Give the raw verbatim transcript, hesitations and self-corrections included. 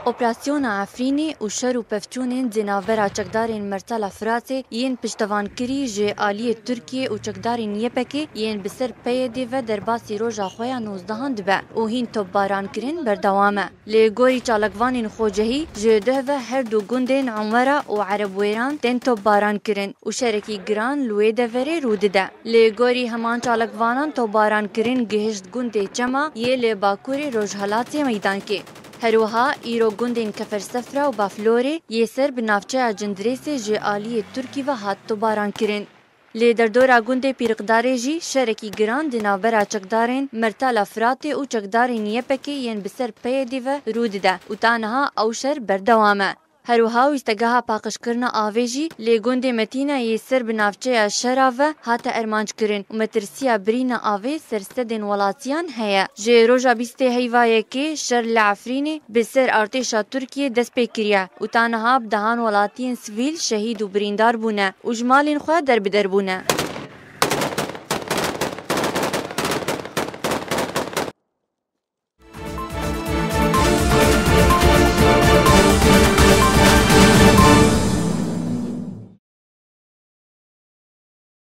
Operasyona Efrînê û şer û pevçûnên di navbera çekdarên Mertala Firatê yên piştevankirî ji aliyê Tirkiyê û çekdarên Y P G yên bi ser P Y D ve derbasî roja xwe ya nozdehan dibe û hîn topbarankirin berdewam e. Li gorî çalakvanên xwecehî, ji duh ve her du gundên Enwera û Erebwêran tên topbarankirin û şerekî giran li wê deverê rû dide. Li gorî heman çalakvanan, topbarankirin gihişt gundê Çema yê li bakurê rojhelatê Meydankê. Her wiha îro gundên Kefersefra û Baflorê yê ser bi navçeya Cindirêsê ji aliyê Tirkî ve hat topbarankirin. Li derdora gundê Pîriqdarê jî şerekî giran di navbera çekdarên Mertala Firatê û çekdarên Y P G yên bi ser P Y D ve rû dide û ta niha ew şer berdewam e. Her wiha wîstegeha paqijkirina avê jî li gundê Metîna yê ser bi navçeya şera ve hate ermanc kirin û metirsiya birîna avê ser sedên welatiyan heye. Ji roja bîstê heyva yekê şer li Efrînê bi ser artêşa Tirkiyê dest pê kiriye û ta niha bi dehan welatiyên sivîl şehîd û birîndar bûne û ji malên xwe derbider bûne.